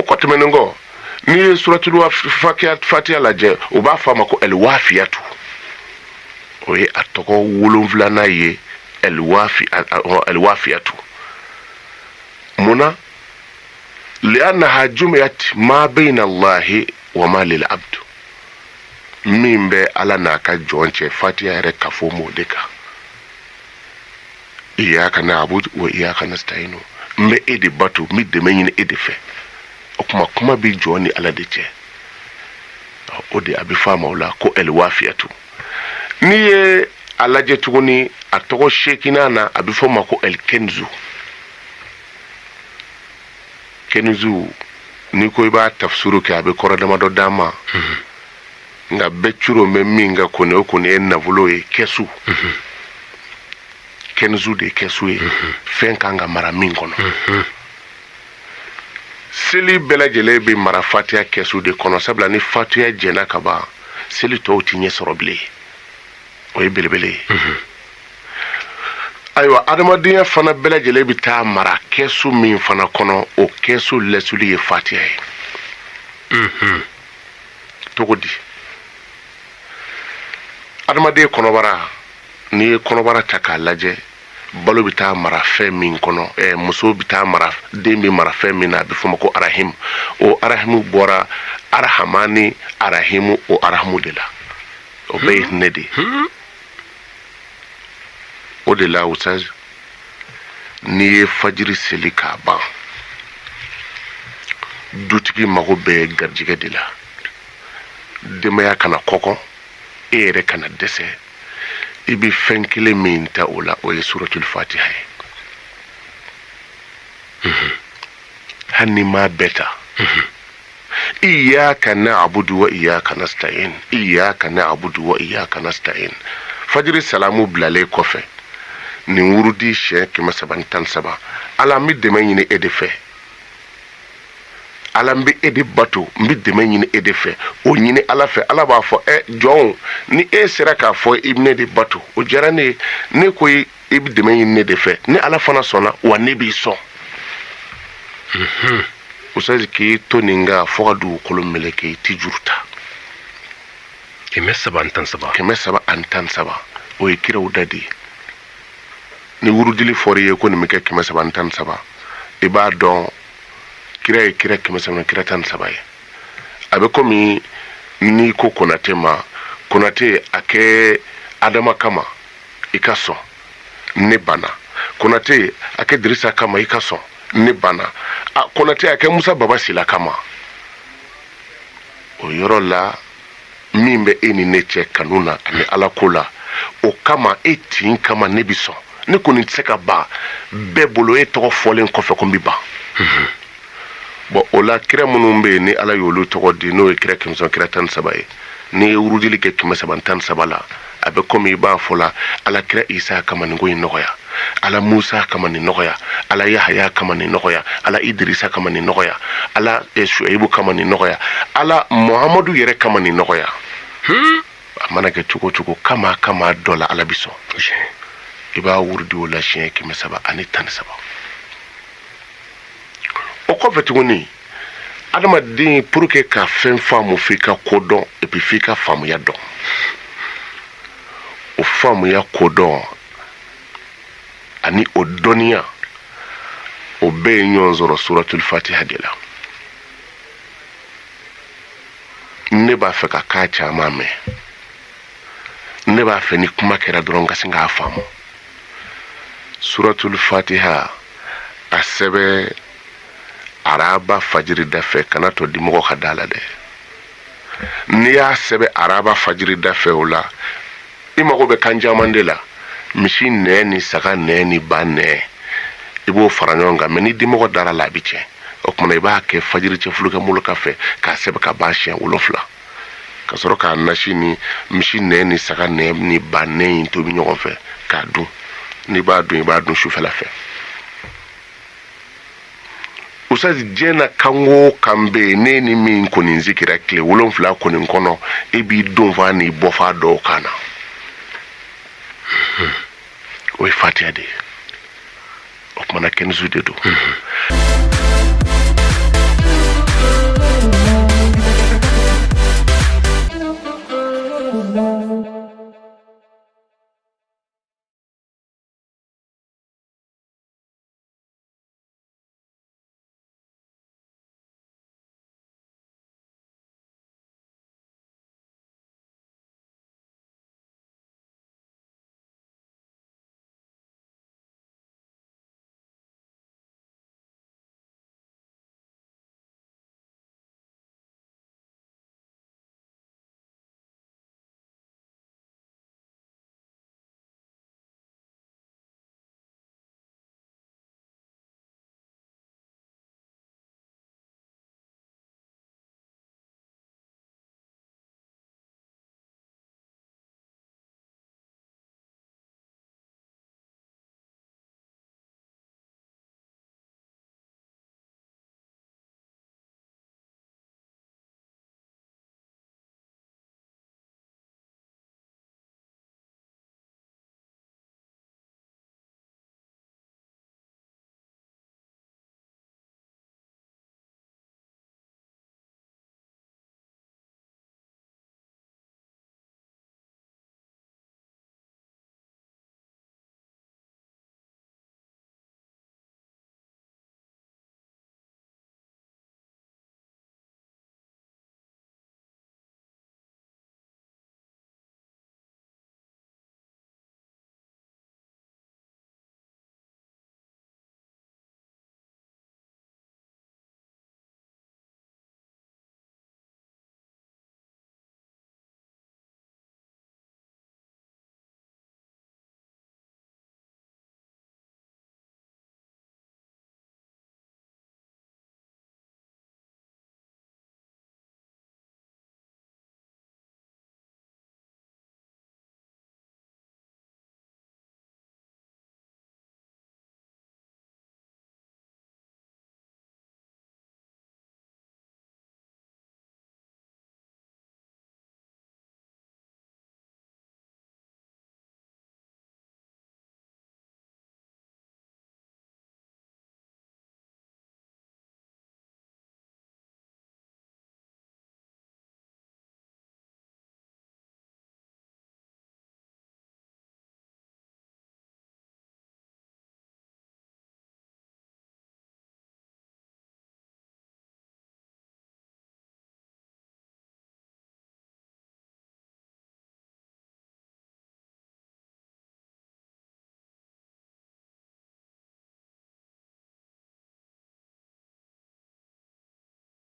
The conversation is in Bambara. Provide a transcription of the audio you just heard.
kɔ tɛmɛnen kɔ, n'i ye suratul fatiya lajɛ, u b'a fɔ a ma ko ɛliwafiyatu. O ye a tɔgɔ wolonfilanan ye, ɛliwafiyatu. Mun na? Li'annaha jumiyat ma bayna Allahi wa ma lil abdu. Min bɛ Ala n'a ka jɔn cɛ, fatiya yɛrɛ kafo m'o de kan. Iyaka na'budu wa iyaka nasta'inu, n bɛ e de bato, n bɛ dɛmɛ ɲini e de fɛ. O tuma kuma bɛ jɔn ni Ala de cɛ, o de a bɛ fɔ a ma o la ko ɛliwafiyatu. N'i ye a lajɛ tuguni, a tɔgɔ seekinan na, a bɛ fɔ o ma ko ɛlikɛnizu. Kɛnizu, n'i ko i b'a tafsiru kɛ, a bɛ kɔrɔ damadɔ d'an ma. Nka bɛɛ curo bɛ min kan kɔni, o kɔni ye nafolo ye, kɛsu. Kɛnizu de ye kɛsu ye, fɛn kan ka mara min kɔnɔ. Seli bɛɛ lajɛlen bɛ mara fatiya kɛsu de kɔnɔ, sabula ni fatiya jɛnna ka ban, seli tɔw ti ɲɛ sɔrɔ bilen. O ye belebele ye. Ayiwa, adamadenya fana bɛɛ lajɛlen bɛ taa mara kɛsu min fana kɔnɔ, o kɛsu lɛsuli ye fatiya ye. Cogo di? Adamaden kɔnɔbara, n'i ye kɔnɔbara ta k'a lajɛ, balo bɛ taa mara fɛn min kɔnɔ, muso bɛ taa mara, den bɛ mara fɛn min na, a bɛ fɔ o ma ko arahimu. O arahimu bɔra arahamani arahimu, o arahamu de la, o bɛɛ ye hinɛ de ye. O de la, ustaz, n'i ye fajiri seli k'a ban, dutigi mago bɛ garijɛgɛ de la, denbaya kana kɔkɔ, e yɛrɛ kana dɛsɛ, i bɛ fɛn kelen min ta o la, o ye suratul fatiha ye. Hali n'i m'a bɛɛ ta, iyaka na'budu wa iyaka nasta'in, iyaka na'budu wa iyaka nasta'in, fajiri salamu bilalen kɔfɛ, nin wurudi siɲɛ 313: Ala, n bɛ dɛmɛ ɲini e de fɛ. Ala, n bɛ e de bato, n bɛ dɛmɛ ɲini e de fɛ. O ɲini Ala fɛ. Ala b'a fɔ: ɛ jɔnw, ni e sera k'a fɔ i bɛ ne de bato, o diyara ne ye. Ne ko i bɛ dɛmɛ ɲini ne de fɛ, ne Ala fana sɔnna, wa ne b'i sɔn. Ustaz, k'i to nin kan fo ka dugukolo meleke, i ti juru ta. 313. 313, o ye kiraw da de ye. Ni wurudili fɔra i ye ko nin bɛ kɛ 313, i b'a dɔn kira ye kira kɛmɛ saba ni kira tan ni saba ye. A bɛ komi n'i ko Konate ma: Konate, a kɛ Adama kama, i ka sɔn, ne banna. Konate, a kɛ Dirisa kama, i ka sɔn, ne banna. A Konate, a kɛ Musa Baba Sila kama. O yɔrɔ la, min bɛ e ni ne cɛ kanu na ani Ala ko la, o kama, e tin kama, ne bi sɔn. Ne kɔni tɛ se ka ban bɛɛ bolo, e tɔgɔ fɔlen kɔfɛ ko n bi ban. Bon, o la, kira minnu bɛ yen ni Ala y'olu tɔgɔ di, n'o ye kira kɛmɛ saba kira tan ni saba ye, n'i ye wurudili kɛ 313 la, a bɛ komi i b'a fɔ la: Ala, kira Isa kama, nin ko in nɔgɔya. Ala, Musa kama, nin nɔgɔya. Ala, Yahaya kama, nin nɔgɔya. Ala, Idirisa kama, nin nɔgɔya. Ala, Suayibu kama, nin nɔgɔya. Ala, Muhamadu yɛrɛ kama, nin nɔgɔya. A mana kɛ cogo cogo, kama kama dɔ la, Ala bi sɔn. I b'a wurudi o la siɲɛ 313. O kɔfɛ tuguni, adamaden, pour que ka fɛn faamu, f'i ka ko dɔn, et puis f'i ka faamuya dɔn. O faamuya, ko dɔn ani o dɔnniya, o bɛɛ ye ɲɔgɔn sɔrɔ suratul fatiha de la. Ne b'a fɛ ka kan caman mɛn, ne b'a fɛ ni kuma kɛra dɔrɔn ka sin k'a faamu. Suratul fatiha, a sɛbɛ araba fajiri da fɛ, kana to dimɔgɔ ka da la dɛ. N'i y'a sɛbɛ araba fajiri da fɛ, o la i mago bɛ kan caman de la. Misi nɛ ni saga nɛ ni ba nɛ, i b'o fara ɲɔgɔn kan. Mɛ ni dimɔgɔ dara la, a bɛ tiɲɛ. O kumana, i b'a kɛ fajiri cɛ fulukɛ moloka fɛ k'a sɛbɛ ka ban siɲɛ 7, ka sɔrɔ k'a nasi ni misi nɛ ni saga nɛ ni ba nɛ in tobi ɲɔgɔn fɛ k'a dun. N'i b'a dun, i b'a dun sufɛla fɛ. Ustaz, diɲɛ na kan o kan bɛ yen, ne ni min kɔni sigira tile 7 kɔni kɔnɔ, e b'i donfa n'i bɔfa dɔw kan na, o ye fatiya de ye. O kumana, kɛnisu de don.